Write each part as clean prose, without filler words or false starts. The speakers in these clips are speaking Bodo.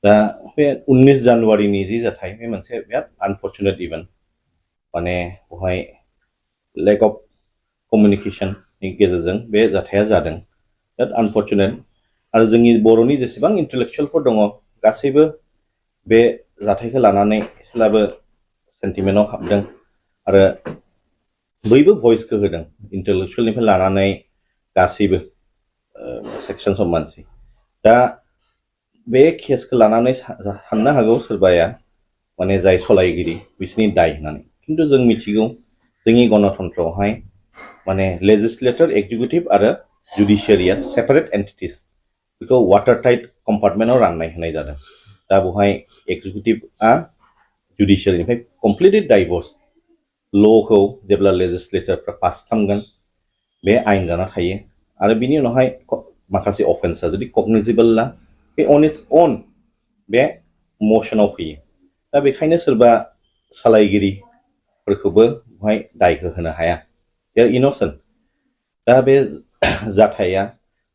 दा बे 19 जानुवारिनि जि जाथाय बे मोनसे बिराद आनफर्चुनेट इभेन्ट माने बेवहाय लेक अफ कमिउनिकेशननि गेजेरजों बे जाथाया जादों बिराद आनफर्चुनेट आरो जोंनि बर'नि जेसेबां इन्टेलेक्चुवेलफोर दङ गासैबो बे जाथायखौ लानानै एसेब्लाबो सेन्टिमेन्टआव हाबदों आरो बयबो भइसखौ होदों इन्टेलेक्चुवेलनिफ्राय लानानै गासैबो सेक्सन्स अफ मानसि दा बे केसखौ लानानै साननो हागौ सोरबाया माने जाय सलायगिरि बिसोरनि दाय होननानै खिन्थु जों मिथिगौ जोंनि गणतन्त्रआवहाय माने लेजिस्लेटर एक्जिकिउटिभ आरो जुडिशियारिया सेपारेट एन्टिटिस बेखौ वाटार टाइट कम्पार्टमेन्टआव राननाय होनाय जादों दा बेवहाय एक्जिकिउटिभआ जुडिशियारिनिफ्राय कमप्लिटलि डाइभर्स ल'खौ जेब्ला लेजिस्लेचरफ्रा पास खालामगोन बे आयेन जाना थायो आरो बिनि उनावहाय माखासे अफेन्सआ जुदि कगनिजिबोलला बे अन इट्स अन बे मसनाव फैयो दा बेखायनो सोरबा सालायगिरिफोरखौबो बेवहाय दायखौ होनो हाया दे आर इन'सेन्ट दा बे जाथाया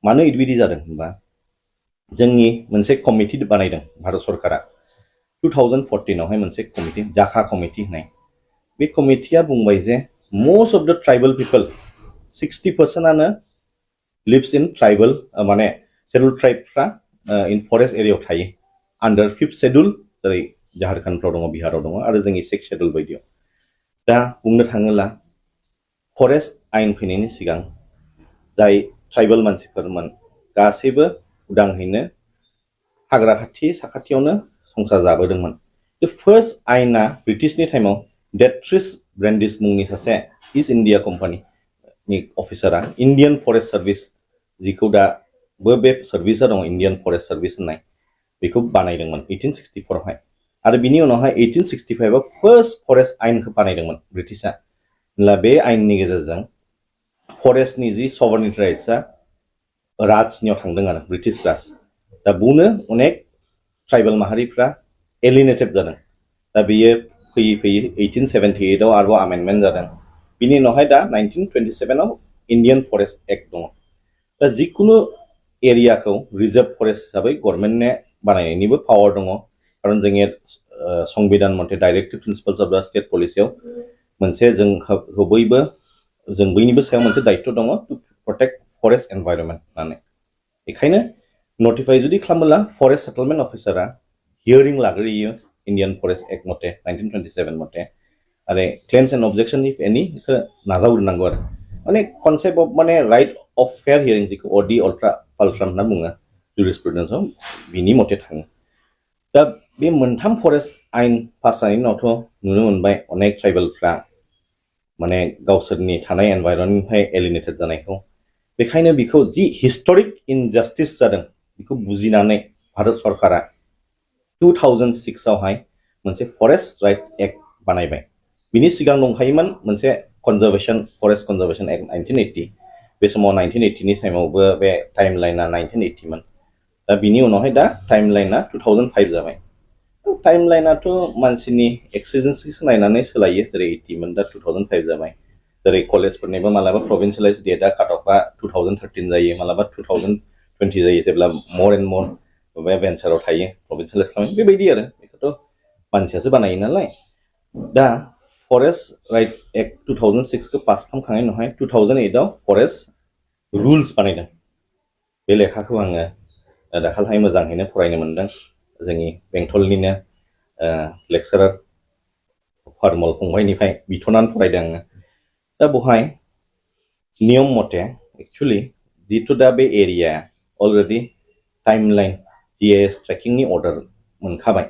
मानो बिदि जादों होनबा जोंनि मोनसे कमिटि बानायदों भारत सरकारा 2014 आवहाय मोनसे कमिटि जाखा कमिटि होननाय बे कमिटिया बुंबाय जे most of the tribal people 60% lives in tribal माने शेड्युल ट्राइबफ्रा इन फरेस्ट एरियायाव थायो आन्डार 5th शेड्युल जेरै झारखन्डफ्राव दङ बिहाराव दङ आरो जोंनि 6th शेड्युल बायदियाव दा बुंनो थाङोब्ला फरेस्ट आयेन फैनायनि सिगां जाय ट्राइबल मानसिफोरमोन गासैबो उदांहैनो हाग्रा खाथि साखाथियावनो संसार जाबोदोंमोन बे फार्स्ट आयेना ब्रिटिशनि टाइमाव डेट्रिस ब्रेन्डिस मुंनि सासे इस्ट इन्डिया कम्पानिनि अफिसारा इन्डियान फरेस्ट सार्भिस जिखौ दाबो बे सार्भिसा दङ इन्डियान फरेस्ट सार्भिस होननाय बेखौ बानायदोंमोन 1864 आवहाय आरो बिनि उनावहाय 1865 आव फार्स्ट फरेस्ट आयेनखौ बानायदोंमोन ब्रिटिशआ होनब्ला बे आयेननि गेजेरजों फरेस्टनि जि सभारनिटि राइट्सआ राजनियाव थांदों आरो ब्रिटिश राज दा बुंनो अनेक ट्राइबल माहारिफ्रा एलिनेटेड जादों दा बेयो फैयै फैयै 1878 आव आरोबाव आमेन्डमेन्ट जादों बिनि उनावहाय दा 1927 आव इन्डियान फरेस्ट एक्ट दङ दा जिखुनु एरियाखौ रिजार्भ फरेस्ट हिसाबै गभर्नमेन्टने बानायनायनिबो पावार दङ खारन जोंनि संबिधान मथे डाइरेक्टिभ प्रिन्सिपल्स अफ द स्टेट पलिसियाव मोनसे जों बयनिबो सायाव मोनसे दायित्व दङ टु प्रटेक्ट फरेस्ट एनभाइरनमेन्ट होननानै बेखायनो नटिफाइ जुदि खालामोब्ला फरेस्ट सेटलमेन्ट अफिसारा हियरिं लाग्रोयो इन्डियान फरेस्ट एक्ट मथे 1927 मथे आरो क्लेम्स एन्ड अबजेक्शन इफ एनी बेखौ नाजावग्रोनांगौ आरो माने कनसेप्ट अफ माने राइट अफ फेयर हियरिं जिखौ अडि अल्ट्रा पाल्ट्राम होनना बुङो जुरिसप्रुडेन्सआव बिनि मथे थाङो दा बे मोनथाम फरेस्ट आयेन पास जानायनि उनावथ' नुनो मोनबाय अनेक ट्राइबेलफ्रा माने गावसोरनि थानाय एनभाइरनमेन्टनिफ्राय एलिनेटेड जानायखौ बेखायनो बिखौ जि हिस्टरिक इनजास्टिस जादों बेखौ बुजिनानै भारत सरकारा 2006 आवहाय मोनसे फरेस्ट राइट एक्ट बानायबाय बिनि सिगां दंखायोमोन मोनसे कनजारभेशन फरेस्ट कनजारभेशन एक्ट 1980 बे समाव 1980 नि टाइमावबो बे टाइम लाइना 1980 मोन दा बिनि उनावहाय दा टाइम लाइना 2005 जाबाय टाइम लाइनाथ' मानसिनि एक्सिजेन्सिखौ नायनानै सोलायो जेरै 80 मोन दा 2005 जाबाय जेरै कलेजफोरनिबो मालाबा प्रभिन्सियेलाइज डेटआ काट अफआ 2013 जायो मालाबा 2020 जायो जेब्ला मर एन्ड मर बे भेन्साराव थायो प्रभिन्सियेलाइज खालामो बेबायदि आरो बेखौथ' मानसियासो बानायो नालाय दा फरेस्ट राइट एक्ट 2006 खौ पास खालामखांनायनि उनावहाय 2008 आव फरेस्ट रुल्स बानायदों बे लेखाखौ आङो दाखालिहाय मोजाङैनो फरायनो मोनदों जोंनि बेंटलनिनो लेक्सारार फारमल फंबायनिफ्राय बिथ'नानै फरायदों आङो दा बेवहाय नियम मथे एक्चुअलि जिथु दा बे area already time line GIS ट्रेकिंनि अर्डार मोनखाबाय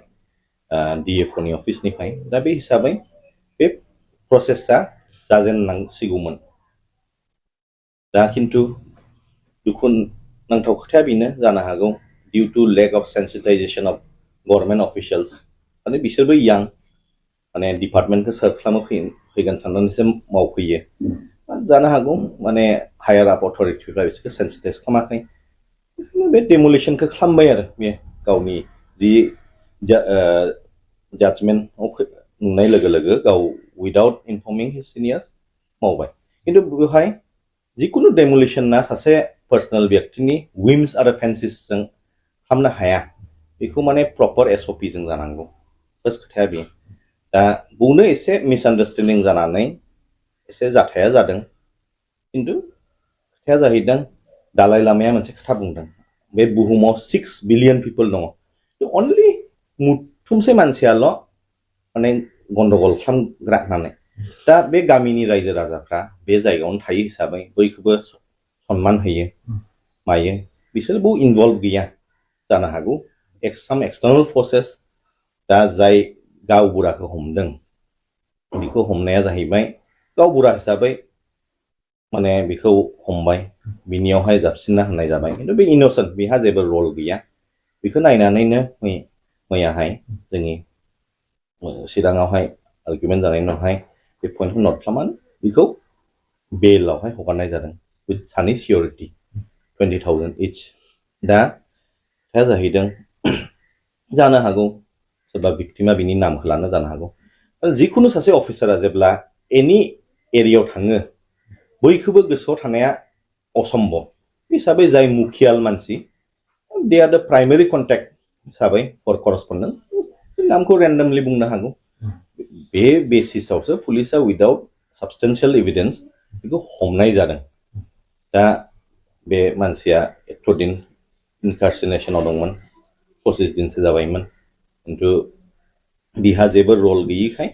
DFOनि अफिसनिफ्राय दा बे हिसाबै बे प्रसेसा जाजेननांसिगौमोन दा खिन्थु दुखु नांथाव खोथाया बेनो जानो हागौ due to lack of sensitisation of government officials माने बिसोरबो यां माने डिपार्टमेन्टखौ सार्भ खालामो फैगोन साननानैसो मावफैयो जानो हागौ माने हायार आप अथरिटिफ्रा बिसोरखौ सेन्सिटाइज खालामाखै बे डेमलिशनखौ खालामबाय आरो बे गावनि जि जाजमेन्टआव नुनाय लोगो लोगो गाव उइदाउट इनफर्मिं हिज सिनियर्स मावबाय खिन्थु बेवहाय जिकुनु डेमलिशना सासे पार्सनेल व्यक्तिनि विम्स आरो फेन्सिसजों खालामनो हाया बेखौ माने प्रपर एसओपि जों जानांगौ फार्स्ट खोथाया बे दा बुंनो एसे मिसआन्डारस्टेन्डिं जानानै एसे जाथाया जादों खिन्थु खोथाया जाहैदों दालाइ लामाया मोनसे खोथा बुंदों बे बुहुमाव 6 बिलियन पिपल दङ अनलि मुथुमसे मानसियाल' माने गन्डगल खालामग्रा होननानै दा बे गामिनि रायजो राजाफ्रा बे जायगायावनो थायो हिसाबै बयखौबो सनमान होयो मायो बिसोर बहु इनभल्व गैया जानो हागौ साम एक्सटार्नल फोर्सेस दा जाय गावबुराखौ हमदों बेखौ हमनाया जाहैबाय गावबुरा हिसाबै माने बेखौ हमबाय बिनियावहाय जाबसिनना होनाय जाबाय खिन्थु बे इनोसेन्ट बेहा जेबो रल गैया बेखौ नायनानैनो मैयाहाय जोंनि चिराङावहाय आर्गुमेन्ट जानायनि उनावहाय बे पइन्टखौ नट खालामनानै बेखौ बेलावहाय हगारनाय जादों विथ सानि सिकिउरिटि 20,000 इच दा खोथाया जाहैदों जानो हागौ सोरबा भिक्टिमा बिनि नामखौ लानो जानो हागौ जिखुनु सासे अफिसारा जेब्ला एनि एरियायाव थाङो बयखौबो गोसोआव थानाया असम्भव हिसाबै जाय मुखियाल मानसि दे आर द प्राइमारि कन्टेक्ट हिसाबै फर करस्पन्डेन्ट नामखौ रेन्डमलि बुंनो हागौ बे बेसिसावसो पुलिसा उइदाउट साबस्टेन्सियेल एभिडेन्स बेखौ हमनाय जादों दा बे मानसिया एथ' दिन इनकार्सिनेसनाव दंमोन 25 दिनसो जाबायमोन खिन्थु बिहा जेबो रल गैयिखाय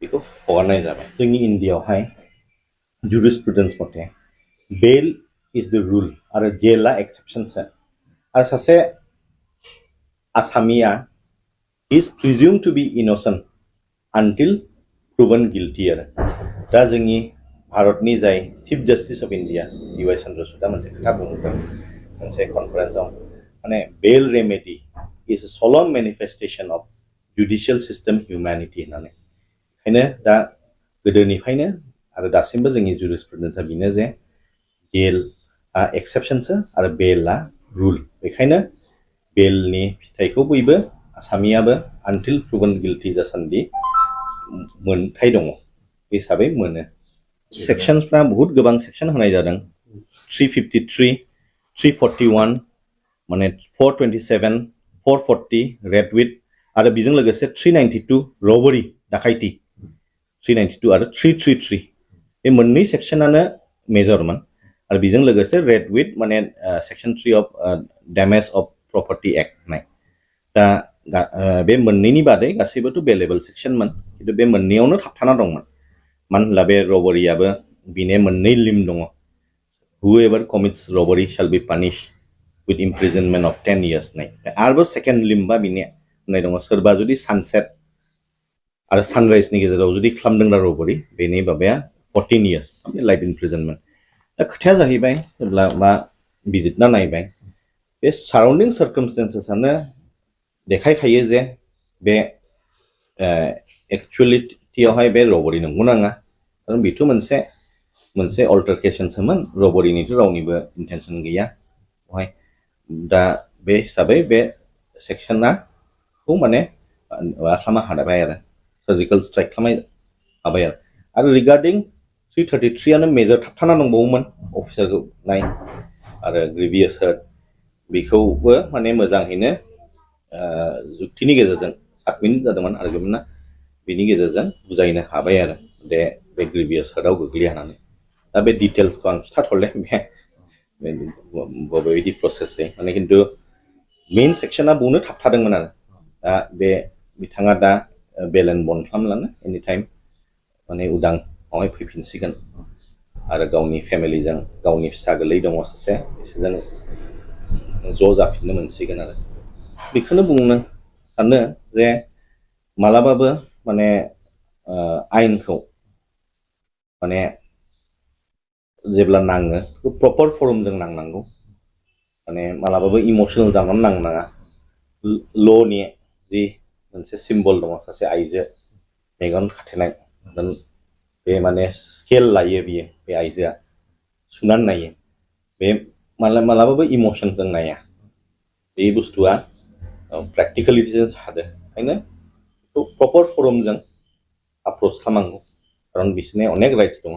बेखौ हगारनाय जाबाय जोंनि इण्डियायावहाय जुरिसप्रुडेन्स मथे बेल इज द रुल आरो जेला एक्सेप्सनसो आरो सासे आसामिया is presumed to be innocent until proven guilty आरो दा जोंनि भारतनि जाय chief justice of India DY चन्द्रचूडआ मोनसे खोथा बुंदों मोनसे कनफारेन्सआव माने बेल रेमेडि is a solemn manifestation of judicial system humanity होननानै ओंखायनो दा गोदोनिफ्रायनो आरो दासिमबो जोंनि जुरिसप्रुडेन्सआ बेनो जे जेलआ एक्सेप्सनसो आरो बेलआ रुल बेखायनो बेलनि फिथाइखौ बयबो आसामियाबो आनटिल प्रुभन गिल्टी जासान्दि मोनथाय दङ हिसाबै मोनो सेक्सनफ्रा बहुत गोबां सेक्सन होनाय जादों 353 341 माने 427 440 रेड विथ आरो बेजों लोगोसे 392 रबारि डाकाइति 392 आरो 333 बे मोननै सेक्सनानो मेजरमोन आरो बेजों लोगोसे रेड विथ माने section 3 of damage of property act होननाय दा बे मोननैनि बादै गासैबोथ' बेलेबल सेक्सनमोन खिन्थु बे मोननैयावनो थाबथाना दंमोन मानो होनब्ला बे रबारियाबो बिने मोननै लिम दङ whoever commits robbery shall be punished with imprisonment of 10 years नाय आरो सेकेन्ड लिम्बा बिने होननाय दङ सोरबा जुदि सानसेट आरो सानराइजनि गेजेराव जुदि खालामदोंब्ला रबारि बेनि माबाया 14 years लाइफ इमप्रिजनमेन्ट दा खोथाया जाहैबाय जेब्ला मा बिजिरना नायबाय बे साराउन्डिं सार्कामस्टेन्सेसआनो देखायखायो जे बे एक्चुअलिटियावहाय बे रबारि नंगौ नाङा खारन बेथ' मोनसे अल्टारकेशनसोमोन रबारिनिथ' रावनिबो इन्टेनसन गैया बेवहाय दा बे हिसाबै बे सेक्सनाखौ माने माबा खालामनो हाबाय आरो सार्जिकेल स्ट्राइक खालामनो हाबाय आरो रिगार्डिं 333 आनो मेजर थाबथाना दंबावोमोन अफिसारखौ नाय आरो ग्रेभियास हार्ट बेखौबो माने मोजाङैनो जुक्तिनि गेजेरजों साबमिट जादोंमोन आर्गुमेन्टआ बेनि गेजेरजों बुजायनो हाबाय आरो बे ग्रेभियास हार्टआव गोग्लैया होननानै दा बे डिटेल्सखौ आं खिथाथ'ले बबेबायदि प्रसेसै माने खिन्थु मेइन सेक्सना बुंनो थाबथादोंमोन आरो दा बे बिथाङा दा बेल एन्ड बन्ड खालामलाङो एनि टाइम माने उदांआवहाय फैफिनसिगोन आरो गावनि फेमिलिजों गावनि फिसा गोरलै दङ सासे बिसोरजों ज' जाफिननो मोनसिगोन आरो बेखौनो बुंनो सानो जे मालाबाबो माने आयेनखौ माने जेब्ला नाङो प्रपर फर्मजों नांनांगौ माने मालाबाबो इमोसनेल जानानै नांनाङा ल'नि जि मोनसे सिम्बल दङ सासे आइजो मेगन खाथेनाय बे माने स्केल लायो बियो बे आइजोआ सुनानै नायो बे मालाबाबो इमोसनजों नाया बे बुस्थुआ प्रेक्टिकेलिटिजों हादो ओंखायनो बेखौ प्रपर फर्मजों अप्रोच खालामनांगौ खारन बिसोरनि अनेक राइट्स दङ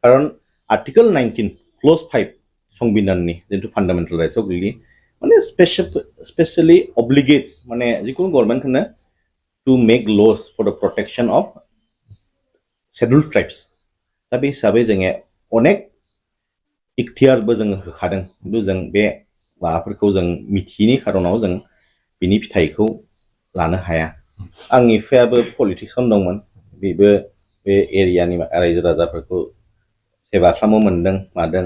खारन आर्टिकल 19 क्ल'ज 5 संबिधाननि जिथु फान्डामेन्टेल राइट्सआव गोग्लैयो माने स्पेशली obligates माने जिकुनु गभर्नमेन्ट होनो to make laws for the protection of scheduled tribes दा बे हिसाबै जोङो अनेक इख्तियारबो जोङो होखादों खिन्थु जों बे माबाफोरखौ जों मिथियैनि खारनाव जों बिनि फिथाइखौ लानो हाया आंनि बिफायाबो पलिटिक्सआवनो दंमोन बेबो बे एरियानि रायजो राजाफोरखौ सेवा खालामनो मोनदों मादों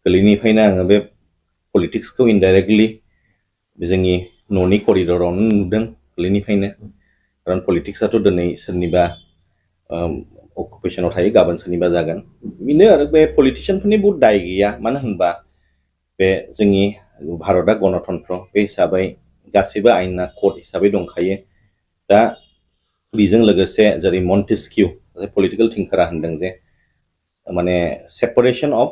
गोरलैनिफ्रायनो आङो बे पलिटिक्सखौ इनडाइरेक्टलि जोंनि न'नि करिडरावनो नुदों गोरलैनिफ्रायनो खारन पलिटिक्सआथ' दिनै सोरनिबा अकुपेशनाव थायो गाबोन सोरनिबा जागोन बेनो आरो बे पलिटिशियानफोरनि बहुत दाय गैया मानो होनबा बे जोंनि भारतआ गणतन्त्र बे हिसाबै गासैबो आयेना कड हिसाबै दंखायो दा बेजों लोगोसे जेरै मन्टेस्किउ पलिटिकल थिंकारा होनदों जे माने सेपारेशन अफ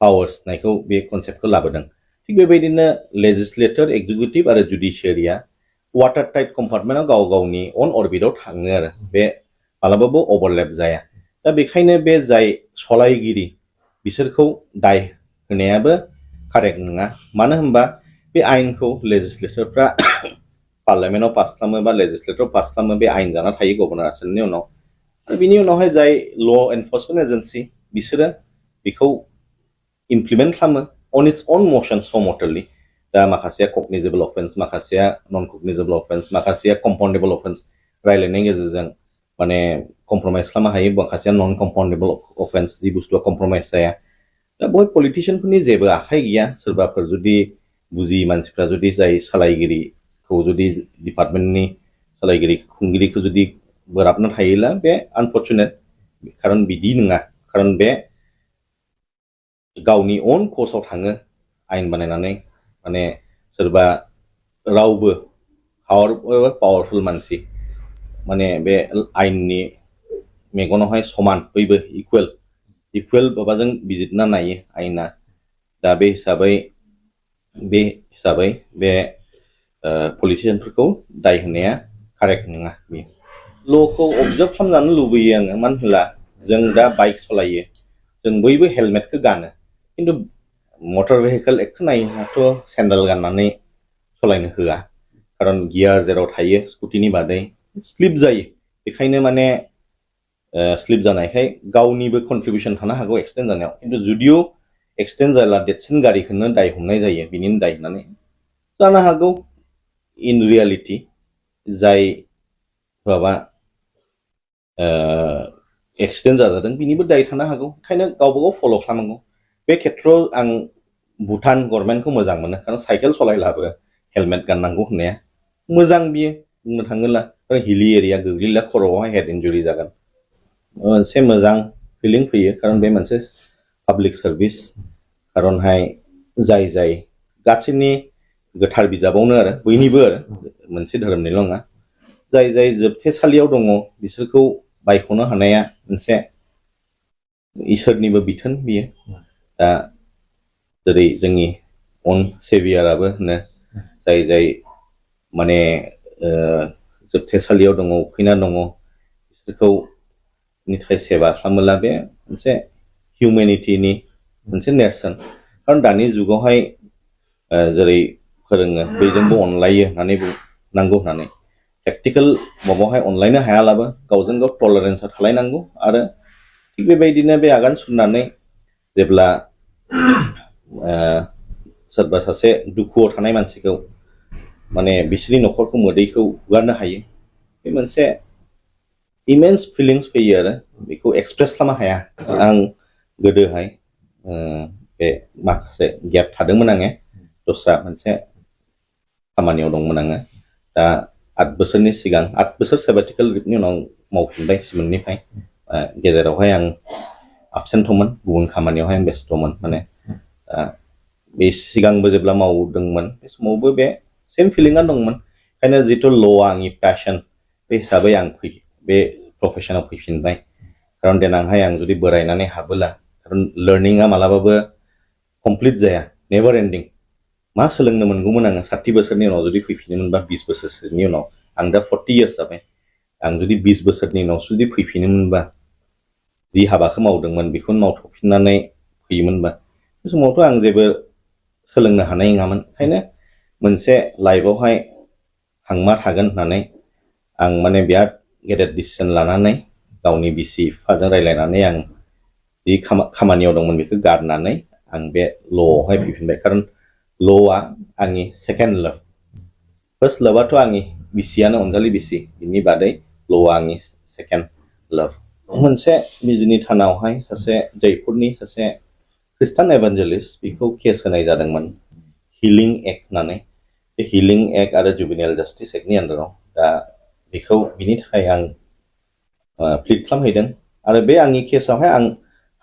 पावार्स नायखौ बे कनसेप्टखौ लाबोदों थिग बेबायदिनो लेजिस्लेटर एक्जिकिउटिभ आरो जुडिशियारिया वाटार टाइप कम्पार्टमेन्टआव गाव गावनि अन अरबिटाव थाङो आरो बे मालाबाबो ओभारलेप जाया दा बेखायनो बे जाय सलायगिरि बिसोरखौ दाय होनायाबो कारेक्ट नङा मानो होनबा बे आयेनखौ लेजिस्लेटरफ्रा पार्लियामेन्टआव पास खालामो बा लेजिस्लेटराव पास खालामो बे आयेन जाना थायो गभर्नर आसोलनि उनाव आरो बिनि उनावहाय जाय ल' एनफर्समेन्ट एजेन्सि बिसोरो बेखौ इमप्लिमेन्ट खालामो अन इट्स अन मोशन समटरलि दा माखासेया कगनिजेबल अफेन्स माखासेया नन कगनिजेबल अफेन्स माखासेया कम्पाउन्डेबल अफेन्स रायलायनायनि गेजेरजों माने कम्प्रमाइज खालामनो हायो माखासेया नन कम्पाउन्डेबल अफेन्स जि बुस्थुआ कम्प्रमाइज जाया दा बय पलिटिशियानफोरनि जेबो आखाइ गैया सोरबाफोर जुदि बुजियै मानसिफ्रा जुदि जाय सालायगिरिखौ जुदि डिपार्टमेन्टनि सालायगिरि खुंगिरिखौ जुदि बोराबना थायोला बे आनफर्चुनेट खारन बिदि नङा खारन बे गावनि अन कर्सआव थाङो आयेन बानायनानै माने सोरबा रावबो पावारफुल मानसि माने बे आयेननि मेगनावहाय समान बयबो इकुवेल माबाजों बिजिरना नायो आयेना दा बे हिसाबै बे पलिटिशियानफोरखौ दाय होनाया कारेक्ट नङा बे ल'खौ अबजार्भ खालामजानो लुबैयो आङो मानो होनब्ला जों दा बाइक सालायो जों बयबो हेलमेटखौ गानो खिन्थु मटर भेहिकल एक्टखौ नायोब्लाथ' सेन्देल गाननानै सालायनो होआ खारन गियार जेराव थायो स्कुटिनि बादै स्लिप जायो बेखायनो माने स्लिप जानायखाय गावनिबो कन्ट्रिबिउसन थानो हागौ एक्सिडेन्ट जानायाव खिन्थु जुदिअ एक्सिडेन्ट जायोब्ला देरसिन गारिखौनो दाय हमनाय जायो बिनिनो दाय होननानै जानो हागौ इन रियालिटि जाय माबा एक्सिडेन्ट जाजादों बिनिबो दाय थानो हागौ ओंखायनो गावबा गाव फल' खालामनांगौ बे खेथ्रआव आं भुटान गभर्नमेन्टखौ मोजां मोनो खारन साइकेल सालायब्लाबो हेलमेट गाननांगौ होननाया मोजां बियो बुंनो थाङोब्ला हिली एरिया गोग्लैला खर'आवहाय हेड इन्जुरि जागोन मोनसे मोजां फिलिं फैयो खारन बे मोनसे पाब्लिक सार्भिस खारनहाय जाय गासैनि गोथार बिजाबावनो आरो बयनिबो आरो मोनसे धोरोमनिल' नङा जाय जोबथेसालियाव दङ बिसोरखौ बायख'नो हानाया मोनसे इसोरनिबो बिथोन बियो दा जेरै जोंनि अन सेभियाराबो होनो जाय माने जोबथेसालियाव दङ उखैना दङ बिसोरखौ नि थाखाय सेवा खालामोला बे मोनसे हिउमेनिटिनि मोनसे नेरसोन खारन दानि जुगावहाय जेरै फोरोङो बयजोंबो अनलायो होननानै नांगौ होननानै प्रेक्टिकेल माबायावहाय अनलायनो हायालाबो गावजों गाव टलारेन्सआ थालायनांगौ आरो थिग बेबायदिनो बे आगान सुरनानै जेब्ला सोरबा सासे दुखुआव थानाय मानसिखौ माने बिसोरनि न'खरखौ मोदैखौ हुगारनो हायो बे मोनसे इमेन्स फिलिंस फैयो आरो बेखौ एक्सप्रेस खालामनो हाया आं गोदोहाय बे माखासे गेप थादोंमोन आङो दस्रा मोनसे खामानियाव दंमोन आङो दा 8 बोसोरनि सिगां 8 बोसोर सेबाटिकेल लिभनि उनाव मावफिनबाय सिमोननिफ्राय गेजेरावहाय आं आबसेन्टमोन गुबुन खामानियावहाय आं बेस्थ'मोन माने बे सिगांबो जेब्ला मावदोंमोन बे समावबो बे सेम फिलिंआ दंमोन ओंखायनो जिथु ल'आ आंनि पेशन बे हिसाबै आं बे प्रफेसनाव फैफिनबाय खारन देनांहाय आं जुदि बोरायनानै हाबोला खारन लार्निंआ मालाबाबो कमप्लिट जाया नेभार एन्डिं मा सोलोंनो मोनगौमोन आङो 60 बोसोरनि उनाव जुदि फैफिनोमोनबा 20 बोसोरनि उनाव आं दा 40 इयार्स जाबाय आं जुदि 20 बोसोरनि उनाव जुदि फैफिनोमोनबा जि हाबाखौ मावदोंमोन बेखौनो मावथ'फिननानै फैयोमोनबा बे समावथ' आं जेबो सोलोंनो हानाय नङामोन ओंखायनो मोनसे लाइफआवहाय हांमा थागोन होननानै आं माने बिराद गेदेर डिसिसन लानानै गावनि बिसि बिफाजों रायलायनानै आं जि खामानियाव दंमोन बेखौ गारनानै आं बे ल'आवहाय फैफिनबाय खारन ल'आ आंनि सेकेन्ड लाभ फार्स्ट लाभआथ' आंनि बिसियानो अनजालि बिसि बिनि बादै ल'आ आंनि सेकेन्ड लाभ मोनसे बिजिनि थानावहाय सासे जयपुरनि सासे खृष्टान एभान्जेलिस्ट बेखौ केस होनाय जादोंमोन हिलिं एक्ट होननानै बे हिलिं एक्ट आरो जुबिनेल जास्टिस एक्टनि आन्दाराव दा बेखौ बिनि थाखाय आं प्लिड खालामहैदों आरो बे आंनि केसआवहाय आं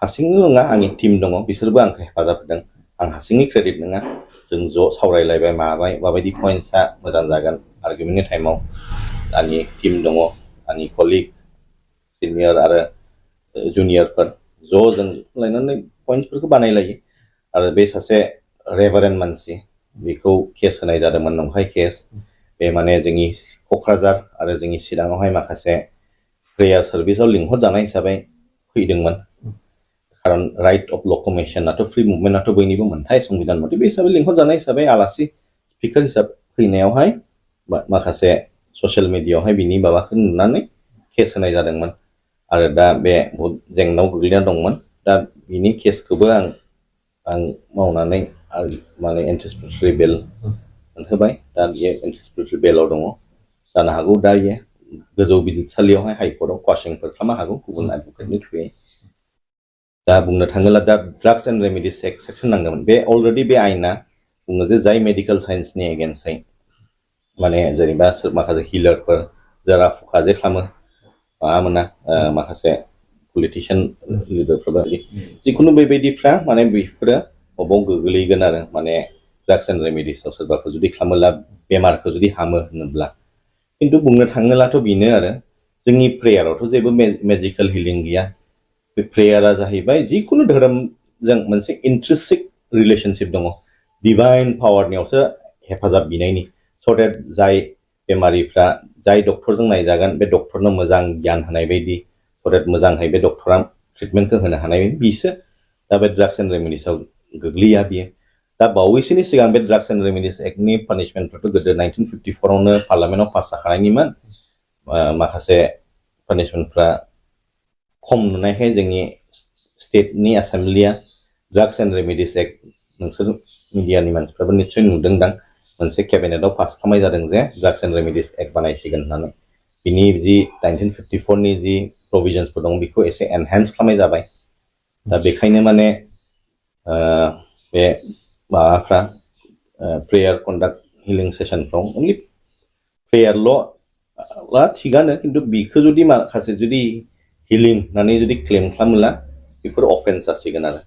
हारसिंल' नङा आंनि टिम दङ बिसोरबो आंखौ हेफाजाब होदों आं हारसिंनि क्रेडिट नङा जों ज' सावरायलायबाय माबाय माबायदि पइन्ट्सआ मोजां जागोन आर्गुमेन्टनि टाइमाव आंनि टिम दङ आंनि कलिग सिनियर आरो जुनियरफोर ज' जों लायनानै पइन्ट्सफोरखौ बानायलायो आरो बे सासे रेभारेन्ड मानसि बेखौ केस होनाय जादोंमोन नंखाय केस बे माने जोंनि क'क्राझार आरो जोंनि चिराङावहाय माखासे प्रेयार सार्भिसाव लिंहरजानाय हिसाबै फैदोंमोन खारन राइट अफ लकमेशनाथ' फ्रि मुभमेन्टआथ' बयनिबो मोनथाय संबिधान मथे बे हिसाबै लिंहरजानाय हिसाबै आलासि स्पिकार हिसाब फैनायावहाय माखासे ससियेल मिडियायावहाय बिनि माबाखौ नुनानै केस होनाय जादोंमोन आरो दा बे बहुद जेंनायाव गोग्लैना दंमोन दा बिनि केसखौबो आं मावनानै माने एन्टिसिपेटरि बेल मोनहोबाय दा बियो एन्टिसिपेटरि बेलाव दङ जानो हागौ दा बियो गोजौ बिजिरसालियावहाय हाइकर्टआव क्वासिंफोर खालामनो हागौ गुबुन एडभकेटनि थ्रुयै दा बुंनो थाङोब्ला दा drugs and remedies act section नांगौमोन बे अलरेडि बे आयेना बुङो जे जाय मेडिकेल साइन्सनि एगेन्स्टै माने जेनेबा माखासे हिलारफोर जरा फुखा जे खालामो माबामोना माखासे पलिटिशियान लिडारफोर जिखुनु बेबायदिफ्रा माने बेफोरो अबाव गोग्लैगोन आरो माने ड्राग्स एन्ड रेमेडिसआव सोरबाफोर जुदि खालामोब्ला बेमारखौ जुदि हामो होनोब्ला खिन्थु बुंनो थाङोब्लाथ' बेनो आरो जोंनि प्रेयारावथ' जेबो मेजिकेल हिलिं गैया बे प्रेयारा जाहैबाय जिखुनु धोरोमजों मोनसे इन्ट्रिन्सिक रिलेशनशिप दङ डिभाइन पावारनियावसो हेफाजाब बिनायनि स' देट जाय बेमारिफ्रा जाय डक्टरजों नायजागोन बे डक्टरनो मोजां गियान होनाय बायदि स' देट मोजांहै बे डक्टरा ट्रिटमेन्टखौ होनो हानाय बायदि बिसो दा बे ड्राग्स एन्ड रेमेडिसआव गोग्लैया बियो दा बावैसोनि सिगां बे ड्राग्स एन्ड रेमेडिस एक्टनि पानिशमेन्टफोरथ' गोदो 1954आवनो पार्लामेन्टआव पास जाखानायनिमोन माखासे पानिशमेन्टफ्रा खम नुनायखाय जोंनि स्टेटनि एसेम्ब्लिया ड्राग्स एन्ड रेमेडिस एक्ट नोंसोर मिडियानि मानसिफ्राबो निस्सय नुदोंदां मोनसे केबिनेटआव पास खालामनाय जादों जे ड्राग्स एन्ड रेमेडिस एक्ट बानायसिगोन होननानै बिनि जि 1954नि जि प्रभिजन्सफोर दं बेखौ एसे एनहेन्स खालामनाय जाबाय दा बेखायनो माने बे माबाफ्रा प्रेयार कन्डाक्ट हिलिं सेसनफ्राव अनलि प्रेयारल' थिगानो खिन्थु बेखौ जुदि माखासे जुदि हिलिं होननानै जुदि क्लेम खालामोब्ला बेफोर अफेन्स जासिगोन आरो